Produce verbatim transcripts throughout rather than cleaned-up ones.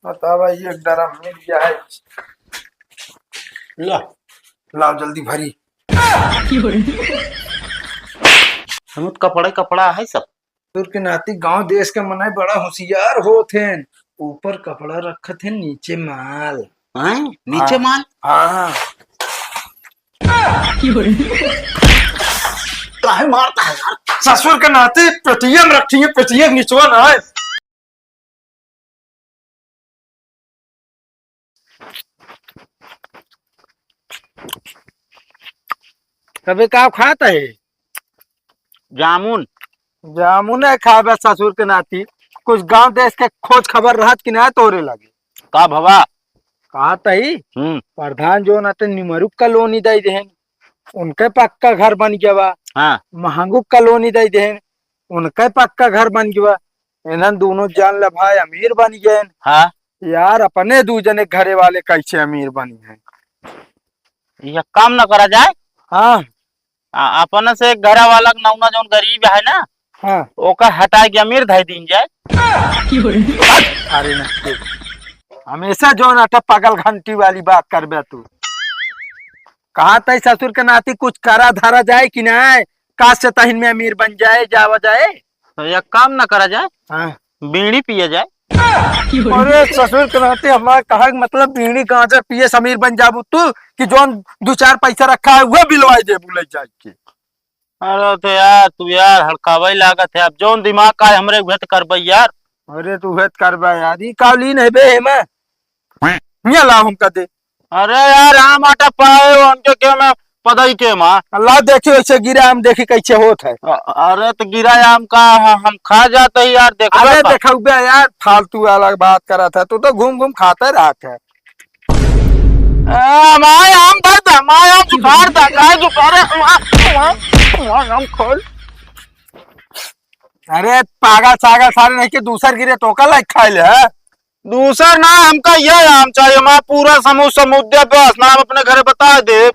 बतावा, ये एक ड्रम मिल गया है। ला, लाओ जल्दी भरी। हम तो कपड़ा ही कपड़ा है सब। ससुर के नाती गांव देश के मनई बड़ा होशियार होत हैं। ऊपर कपड़ा रखत हैं, नीचे माल। हैं? नीचे हाँ। माल? हाँ। काहे मारता है यार? ससुर के नाती पेटिया में रखी है, पेटिया के निचवा ना है। तबे का खात है? जामुन। जामुन है खाबे ससुर के नाती। कुछ गांव देश के खोज खबर रहत कि ना तोरे लगे? का भवा? कहा तही, हम्म। प्रधान जो ना ते निमरुक कॉलोनी दे देहन, उनके पक्का घर बन गया बा। हाँ। महंगू कॉलोनी दे देहन, उनके पक्का घर बन गया। इन्हन दोनों जान ले भाई अमीर बन गए। हाँ। यार, अपने दू जने घरे वाले कैसे अमीर बनी हैं? यह काम न करा जाए। हाँ। आ, अपने से एक घरा वाला के नौना जौन गरीब है ना, हाँ। ओका हटा के अमीर धई दीन जाए। अरे ना, देख, हमेशा जौन आटा पागल घंटी वाली बात करबे तू। कहा तई ससुर के नाती कुछ करा धरा जाए कि नाय? काश से तहिन में अमीर बन जाए, जावा जाए। तो एक काम ना करा जाए, हाँ। बीड़ी पिया जाए। अरे ससुर के नाती हमार कहा के मतलब बीड़ी गांजा पिए से अमीर बन जाबू तू कि जौन दू चार पैसा रखा है वह बिलवाए देबू ले जाए के। अरे तो यार, तू यार हड़कावई लागत है। अब जौन दिमाग का है हमरे उहे तो करबई यार। अरे तू उहे तो करबा यार, ई का लीन है बे एमे? हियाँ लाओ हमका दे। अरे यार, आम आटा पाए हो हमके के में पदई के माँ। ला देखी वैसे गिरा आम, देखी कैसे होत है। अ-, अरे तो गिरा आम का ह-, हम खा जाते ही यार, देखबे अरे का? देखबे यार, फालतू वाला बात करत है, तू तो घूम घूम खाते रहत है। ए, माय आम धर दे, माय आम जुठार दे, काय जुठार है? माय, माय, माय आम खोल। अरे पागल सागल सारे नहीं के दूसर गिरे तो का लाइक खाए ले, है? दूसर ना, हमका ये आम चाहिए, माँ पूरा समूह समूह दे बस, नाम अपने घरे बता दे।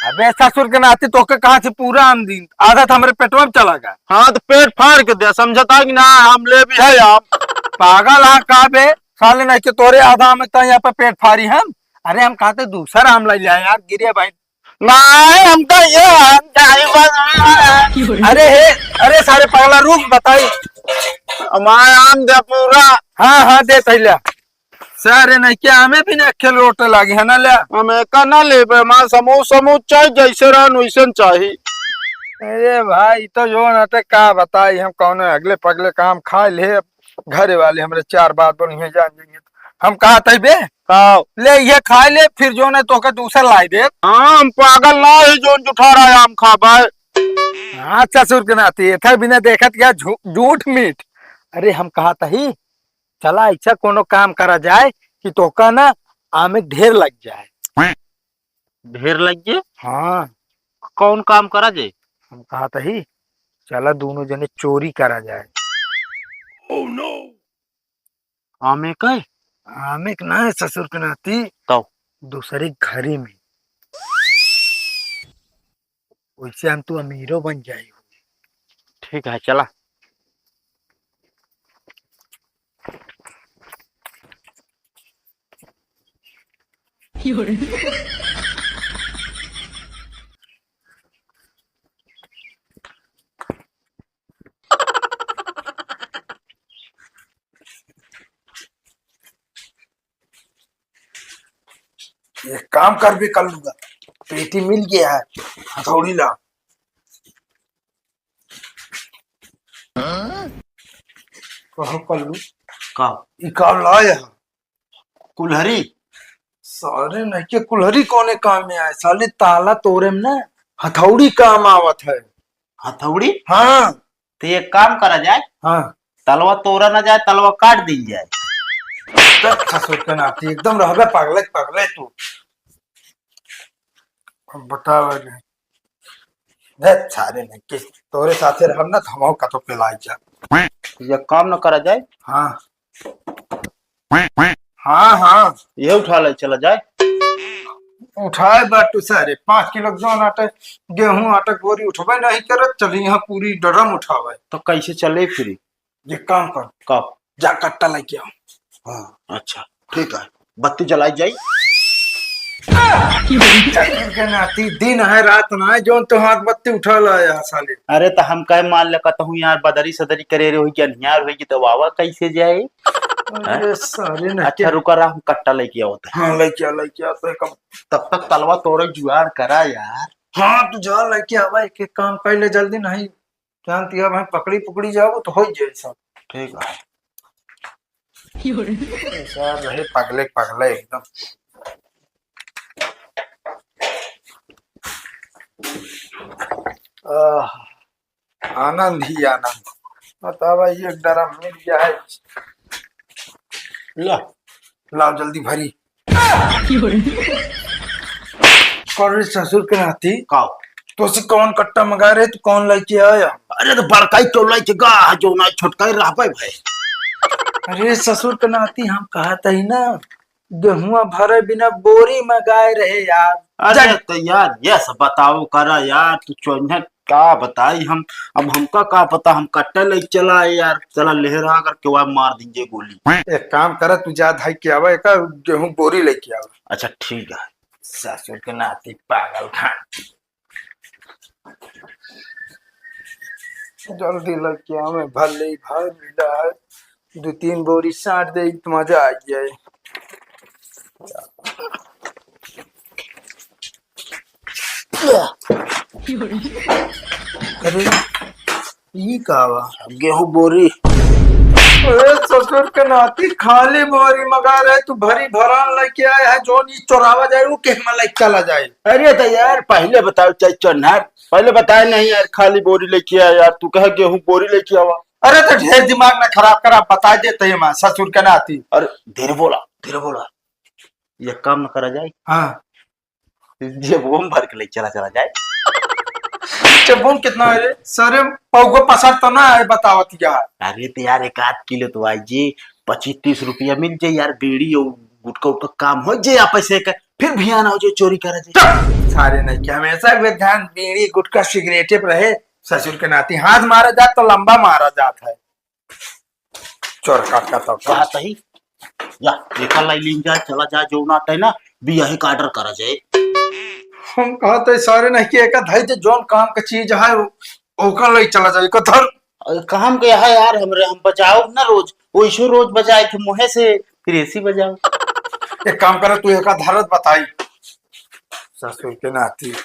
अबे ससुर के नाती तोके कहाँ से पूरा आम दी? आधा तो हमरे पेटवा में चला गया। हाँ तो पेट फाड़ के दे, समझता कि ना, हम ले भी है आम। पागल हाँ का बे, साले नहीं के तोरे आधा आम तो यहाँ पे पेट फाड़ी हम। अरे हम कहते दूसर आम ले लिया यार, गिरे भाई। नहीं, हमका ये आम चाहिए बस। अरे हे, अरे सारे पगला रुक बताई। हमारे आम दे पूरा। हाँ, हाँ, दे तैला। सारे नहीं क्या हमें भी ना खेल रोटे लागे है ना ले। हम एक ना लेबे, हमार समूह समूह चाहे जैसे रहन वैसे न चाही। अरे भाई, तो जो ना ते का बताई, हम कौन अगले पगले काम खा ले, घरे वाले हमरे चार बात बोली हैं, जान जाएंगे। हम कहा तई बे? का? ले ये खा ले, फिर जो ना तोके दूसर लाई दे। हाँ, हम पागल ना है, जोन जुठार आम खाबे। हाँ, ससुर के नाती, एथा बिना देखत क्या झू-, झूठ मीठ। अरे हम कहा तही, चला ऐसा कोनो काम करा जाए कि तोका ना आमे ढेर लग जाए। ढेर लग जाए? हाँ। कौन काम करा जाए? हम कहा तही, चला दोनों जने चोरी करा जाए। आमे का है? आमे के ना है ससुर के नाती। तौ? दूसरे घरे में। वैसे हम तू अमीरो बन जाई। ठीक है, चला। एक काम कर भी कर लूंगा, पेटी मिल गया है, हथौड़ी ला। कहो कल्लू। का? ई का लाए है? कुल्हरी। सारे नहीं के कुल्हरी कौने काम में आए? साले ताला तोड़े में ना हथौड़ी काम आवत है। हथौड़ी? हाँ। तो एक काम करा जाए। हाँ। तलवा तोड़ा ना जाए, तलवा काट दी जाए। तब ससुर के नाती एकदम रहबे पगले, पगले तू। अब बतावे नहीं। देख सारे नहीं के तोरे साथे रहब ना, त हमहू कतो पेलाई जा। ये काम न करा जाए। हाँ। हाँ, हाँ। ये उठा ले, चला जाए। उठाए बाटू सारे, पाँच किलो जौन आटे, गेहूं आटे के बोरी उठबे नहीं करत, चली यहाँ पूरी ड्रम उठावे। तो कैसे चले फिर? ये काम कर, कब? जा कट्टा लेके आओ। हाँ, अच्छा, ठीक है, बत्ती जलाई जाई। चक्कर के नाती, दिन है रात ना है, जौन तो हाथ बत्ती उठा लाया साले। अरे तो हम कहे मान ले कहता हूँ यार, बदरी सदरी करे रहे होई कि अन्हियार होई कि तो वावा कैसे जाए? अरे हैं? सारे ना अच्छा, क्या? रुका रहा, हम कट्टा लेके आवत है। हाँ, लेके आ, लेके आ, तो कब? तब तक तलवा तोड़े जुगाड़ करा यार। हाँ, तू जा लेके आवा, एक एक काम कर ले जल्दी, नहीं जानती है भाई, पकड़ी पकड़ी जाओ तो हो ही जाए सब। ठीक है। ऐसा रहे पगले पगले एकदम। आह, आनंद ही आनंद। बतावा, ये एक ड्रम मिल गया है। ला, लाओ जल्दी भरी। अरे ससुर के नाती, का? तो से कौन कट्टा मंगा रहे, तू कौन लेके आया? अरे तो बड़काई तो लेके गा है, जो ना छोटकाई रहबे भाई। अरे ससुर के नाती, हम कहत ही ना, गेहुआ भरे बिना बोरी मंगाए रहे यार। अरे जग- तो यार, ये सब बताओ करा यार, तू चोन्हे का बताई हम, अब हमका का पता, हम कट्टा लेके चला आए यार, चला लेहरा करके वह मार दीजिए गोली। एक काम करा, तू जा धाई के आवा, एक गेहूं बोरी लेके आवा। अच्छा ठीक है। ससुर के नाती पागल खान। जल्दी लेके आवे, भले ही भर मिला है, दो तीन बोरी साट दे तो मजा आ जाए। अरे, ई का बा? गेहूं बोरी। अरे ससुर के नाती, खाली बोरी मंगा रहे, तू भरी भरान लेके आए है, जोन ई चोरावा जाए, वो केहमा लेके चला जाए। अरे तो यार, पहले बताओ, चाहे चन्हार, पहले बताए नहीं यार, खाली बोरी लेके आए यार, तू कहे गेहूं बोरी लेके आवा। अरे तो ढेर दिमाग ना खराब करा, बता देते हैं माँ, ससुर के नाती। अरे धीरे बोला, धीरे बोला, ये काम न करा जाए। हाँ। जेबुआ में भर के ले चला, चला जाए। जेबुआ में कितना है रे? सारे पौगो पसर तो ना है, बतावत यार। अरे तो यार, एक आध किलो तो आई जी, पच्चीस तीस रुपया मिल जाए यार, बीड़ी और गुटखा उटखा काम हो जाए, आप ऐसे कर, फिर भी आना हो जाए, चोरी करा जाए। चुप! सारे नहीं क्या, हमेशा वे ध्यान बीड़ी गुटखा सिगरेटे पर रहे। ससुर के नाती हाथ मारा जात तो लंबा मारा जात है। चोर काट का तो कहा तही, या, एका लाई लीन जाए, चला जाए, जो ना आटे ना, बियाहे का order करा जाए। हम कहा तो सारे नहीं कि एका धाई तो जौन काम का चीज है, वो, ओका लाई चला जाए, एका धर। अरे काम के है यार, हमरे, हम बजाओ ना रोज, वैसे रोज बजाए थे मुँहे से, फिर ऐसी बजाओ। एक काम करे, तू एका धरत बताई, ससुर के नाती।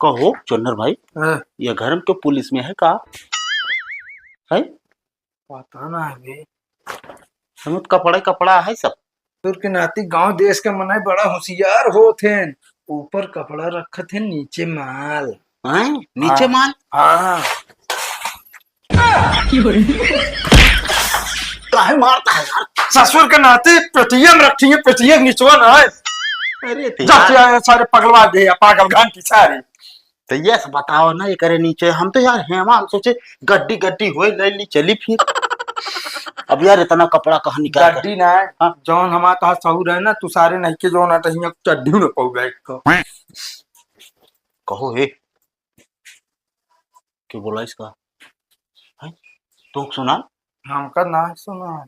कहो चोन्नर भाई, हाँ। ये घर में तो पुलिस में है का? है? पता ना है बे। हम तो कपड़ा ही कपड़ा है सब। ससुर के नाती गांव देश के मनई बड़ा होशियार होत हैं। ऊपर कपड़ा रखत हैं, नीचे माल। हैं? नीचे हाँ। माल? हाँ। काहे मारता है यार? ससुर के नाती पेटिया में रखी है, पेटिया के निचवा ना है। अरे तो जा यार। से आए सारे पगलवा दे, पागल घंटी सारी। तो ये सब बताओ ना, एकरे नीचे हम तो यार हेमा, हम सोचे गड्डी गड्डी होए, ले ली, चली फिर। अब यार इतना कपड़ा कहाँ निकाल कर? गड्डी ना है, हाँ। जौन हमारे तोहार सहूर है ना, तू सारे नहीं के जौन अटहिया चड्डी में पौ बैठ को। कहो हे, क्यों बोला इसका? हैं? तू सुना? हमका ना सुना।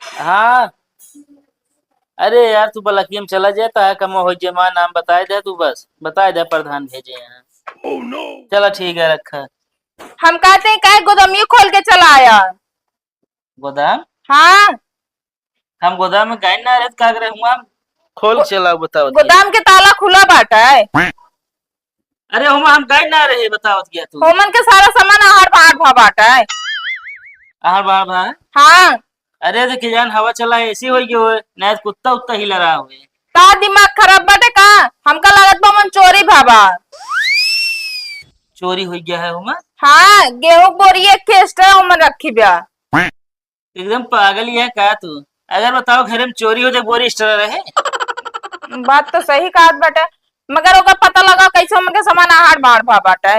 हाँ। अरे यार, तू बलकिया में चला जाए, ताकि कम हो जाए, हमारा नाम बताए दे तू, बस बताए दे, प्रधान भेजे हैं। चला ठीक है, रखा। हम कहते हैं, काहे गोदमियो खोल के चला आया? गोदाम? हाँ। हम गोदाम में गए ना रहे, तो का करे हुआ? खोल चला, बताओ। गोदाम के ताला खुला बाटा है। अरे, ओमा हम गए ना रहे, बतावत गया तू। ओमन के सारा सामान आहड़ बाहर भा बाटा है। आहड़ बाहर भा? हाँ। अरे, तो के जान हवा चला, एसी होई गयो है, नहीं तो कुत्ता उत्ता हिला रहा हुए। का दिमाग खराब बाटे का? हमका लागत बा ओमन चोरी भा बा। चोरी होई गया है ओमा? हाँ, गेहूं के बोरी एक ठे extra ओमन रखी बा। एकदम पागल ही है का तू? अगर बताओ, घर में चोरी हो जाए, बोरी extra रहे? बात तो सही कहत बाटे। मगर ओकर पता लगा कैसे उनके समान आहार बाढ़ भा बाटे।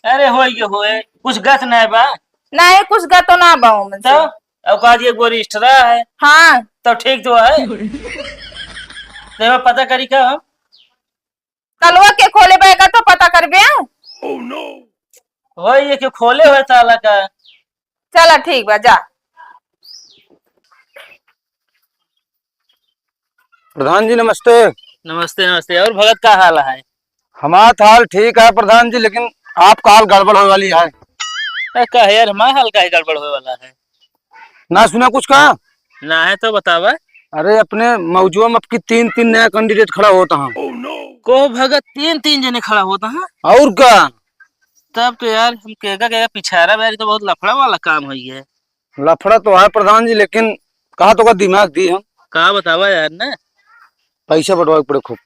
अरे होई के होए, कुछ गत नहीं बा। नहीं, कुछ गत तो ना बा उनसे। तो औकात ये गोरी extra है। हाँ। तो ठीक तो है। तो पता करी का हम? कलवा के खोले बा, एका तो पता करबे। होई ये के खोले होए ताला का। चला ठीक बा, जा। प्रधान जी नमस्ते। नमस्ते, नमस्ते। और भगत का हाल है? हमार तो हाल ठीक है प्रधान जी, लेकिन आपका हाल गड़बड़ होए वाली है। अरे का है यार, हमार हाल का है गड़बड़ होए वाला है? ना सुना कुछ का? ना है तो बतावा। अरे अपने मौजुआ में अब की तीन, तीन नया candidate खड़ा होता है। को भगत तीन, तीन जने खड़ा होता है? और का? तब तो यार हम केगा, केगा पिछारा बैर तो बहुत लफड़ा वाला काम होई है। लफड़ा तो है प्रधान जी, लेकिन कहा तो का दिमाग दी हम। का बतावा यार ना? पैसा बंटवावे के पड़े खूब।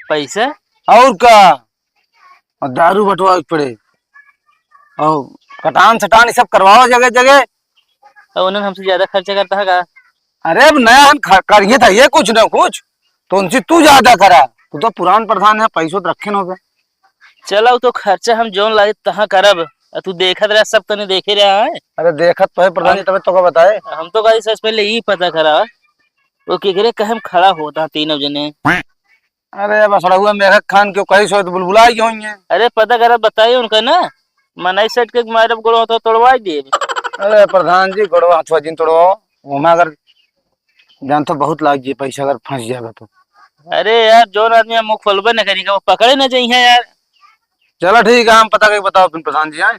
पैसा? और का? और दारू बंटवावे के पड़े। और कटान सटान ये सब करवाओ जगह जगह। और उन्हें हमसे ज्यादा खर्चा करता है का? अरे अब नया हम ख-, करिए था ये कुछ ना कुछ, तो उनसे तू ज्यादा करा। तू तो पुरान प्रधान है, पैसों तो रखे न होबे। चला, उ तो खर्चा हम जौन लागे तहाँ करब, आ तू देखत रह, सब तने देखे रहा है। अरे देखत तो है प्रधान जी, हम तबे तो का बताए। हम तो कहा सबसे पहले ई पता करा, वो केकरे कहे में खड़ा होता तीनों जने। अरे बस रहुआ मेघक खान क्यों कही सो तो बुलबुला ही होइए। अरे पता करा, बताइए उनका ना, मनई सेट के मारब गोड़वा तो तोड़वाई देब। अरे प्रधान जी, गोड़वा हथवा जिन तोड़वाओ, ओमा अगर जान तो बहुत लाग जी पैसा अगर फंस जाएगा तो। अरे यार, जौन आदमी हम मुंह खोलबे न करी, वो पकड़े न जइहे यार। चला ठीक है, हम पता करके बताओ फिर प्रधान जी, आए।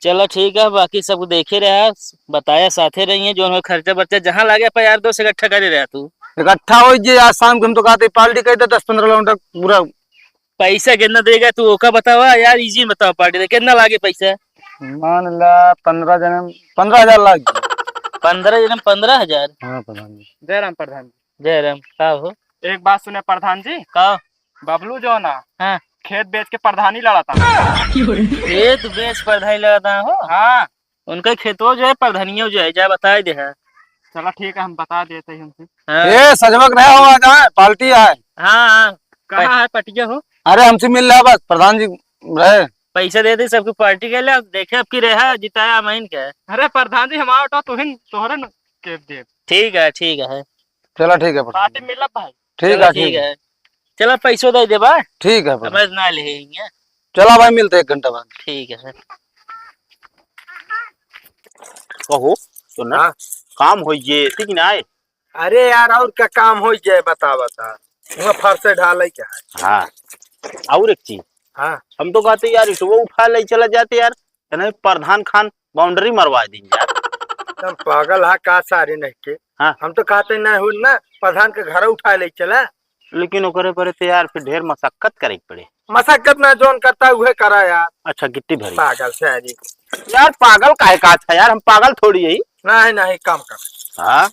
चला ठीक है, बाकी सब देखे रहा, बताया साथे रहिए, जौन हो खर्चा बर्चा जहाँ लागे अपन यार दोस्त इकट्ठा करे रहा तू। इकट्ठा हो जे आज शाम के हम तो कहते पार्टी कर दे दस पन्द्रह किलोमीटर पूरा। पैसा कितना देगा तू ओका बतावा यार, इजी बताओ पार्टी दे, कितना लागे पैसा? मान ला पन्द्रह जने, पन्द्रह हजार लाग। पन्द्रह जने, पन्द्रह हजार? हाँ प्रधान जी। जय राम प्रधान जी। जय राम, का हो? एक बात सुने प्रधान जी। का? बबलू जो ना, हाँ। खेत बेच के प्रधानी लड़ा था। खेत बेच प्रधानी लड़ा था हो? हाँ। उनका खेतवा जो है, प्रधानियो जो है, जा बताए दे है। चला ठीक है, हम बता देते हैं उनसे। हाँ। ए, सजवक रहे हो, आ जाए, पार्टी आए। हाँ, हाँ। कहाँ है पटिया हो? अरे, हमसे मिल रहा बस, प्रधान जी रहे। पैसा दे दे सबको पार्टी के लिए, अब देखे अब की रहा, जिताया हम इनके। अरे प्रधान जी, हम आओ तो तुहिन, तोहरे न के दे। ठीक है, ठीक है। चला ठीक है प्रधान पार्टी जी। मिलब भाई। ठीक चला है, ठीक ठीक है। है। चला पैसो दे देबा। ठीक है प्रधान। समझ ना ले। चला भाई, मिलते एक घंटा बाद। ठीक है। कहो, सुन ना, हाँ। काम होई जे, ठीक ना आए? अरे यार, और का काम होई जे, बता, बता। वहाँ फर्श ढाले क्या है? हाँ। और एक चीज। हाँ। हम तो कहते यार, इटवा उठा ले चला जाते यार। नहीं, प्रधान खान boundary मरवा दी यार। तुम पागल हा का सारे नहीं के? हाँ। हम तो कहते नहीं हो ना, प्रधान के घर उठा ले चला। लेकिन ओकरे परे तो यार फिर ढेर मशक्कत करे के पड़े। मशक्कत ना जौन करता उहे करा यार। अच्छा, गिट्टी भरी। पागल सारी। यार पागल काहे का था यार, हम पागल थोड़ी है। नहीं, नहीं, काम कर। हाँ।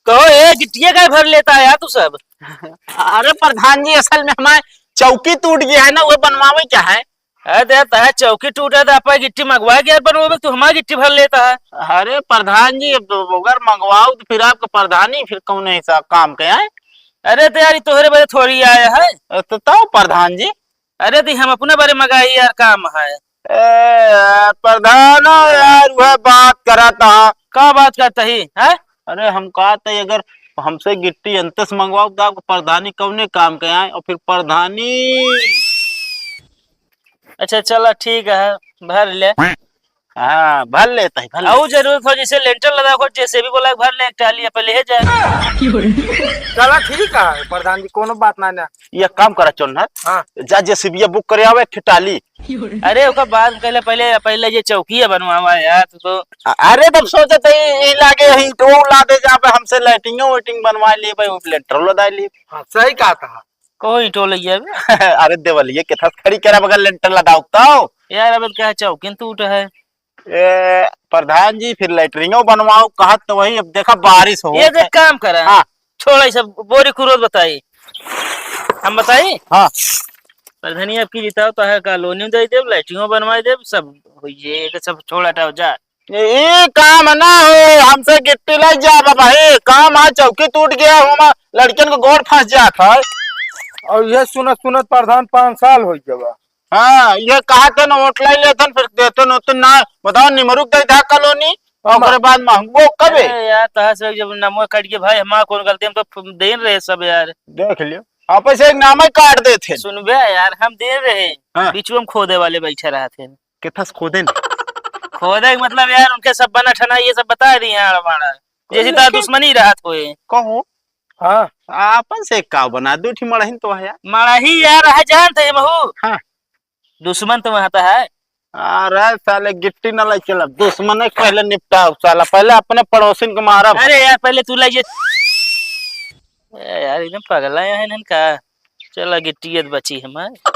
कहो, ए, गिट्टिया काहे भर लेता है यार तू सब? अरे प्रधान जी, असल में हमारे चौकी टूट गया है ना, वो बनवावे क्या है? अरे तो यार, तहार चौकी टूटा था, आपा गिट्टी मंगवा के यार बनवावे, तू हमारी गिट्टी भर लेता है। अरे प्रधान जी, अब तो अगर मंगवाओ तो फिर आपका प्रधानी फिर कौन ऐसा काम के आए? अरे तो यार, ये तोहरे बदे थोड़ी आया है। तो, तो प्रधान जी, अरे दी हम अपने बारे में गाई यार, काम है। ए यार, प्रधानो यार, वह बात करत हा। का बात करत ही, हैं? अरे हम कहत ही, अगर हमसे गिट्टी अंतस मंगवाओ तो आपको प्रधानी कौने काम के आए? और फिर प्रधानी। अच्छा चला ठीक है, भर ले। हाँ, भर लेता है, भर ले। आऊ जरूरत हो, जैसे लेंटर लदा को, जैसे भी बोला, भर ले एक टाली, अपन ले जाए। चला ठीक है प्रधान जी, कोनो बात ना ना। ये काम करा चोन्हर, हाँ। जा जेसीबी बुक करे आवे एक टाली। अरे ओकर बाद में कहले, पहले, पहले ये चौकिया बनवावा यार, तू तो। अ-, अरे तब सोचत ही, ई लागे ही तो ला दे जाबे, हमसे लैट्रिनो वेट्रिन बनवा लेबे, वो लेंटर लदा ले। हाँ, सही कहा था। कोई टोल गया बे। अरे देवलिए के थस खड़ी करा बगल लेंटर लदाओ तो। यार अब क्या चौकिन टूट है। ए, प्रधान जी, फिर लैट्रिनो बनवाओ, कहत तो वही, अब देखा बारिश हो। ये देख, काम करा। हाँ। छोड़ा, ये सब बोरी कुरोत बताई। हम बताई? हाँ। प्रधानी, अब की जिताओ तो है, कॉलोनी दे देब, लैट्रिनो बनवाई देब, सब होई जे, एक सब छोड़ हटाओ जा। ए, ए काम ना हो, हमसे गिट्टी ले जा बाबा, ए काम है, चौकी टूट गया, हमार लड़कियन के गोड़ फंस जात है। और ये सुनत सुनत प्रधान पाँच साल हो गया। हाँ, ये कहा थे ना, वोट लाई लेथन, फिर देथन, ओतन ना, बताओ, निमरुक दे दा कॉलोनी, हम ओकरे बाद महंगो कबे? अरे यार, तहा से जब नमो कट के भाई, हमार कौन गलती, हम तो फ-, देन रहे सब यार। देख लियो, आपस एक नामे काट देथे। सुनबे यार, हम देन रहे, हाँ। बीचू में खोदे वाले बैठे रहत हैं। केथस खोदे न? खोदे के मतलब यार, उनके सब बना ठना ये सब बता दी हैं, आड़ा बाड़ा। जैसे कोई तार लेकिन दुश्मनी रहत होए। कहो। हाँ। आपन से का बना, दू ठी मड़हिन तो है यार। मड़ही यार, है जानते हैं महू। हाँ। दुश्मन तो वहाँ तो है। अरे साले गिट्टी न लेके लब, दुश्मन के पहले निपटाओ साला, पहले अपने पड़ोसिन के मारब। अरे यार, पहले तू ले जे। ए यार, एकदम पगला है इनका। चला गिट्टियत बची हमार।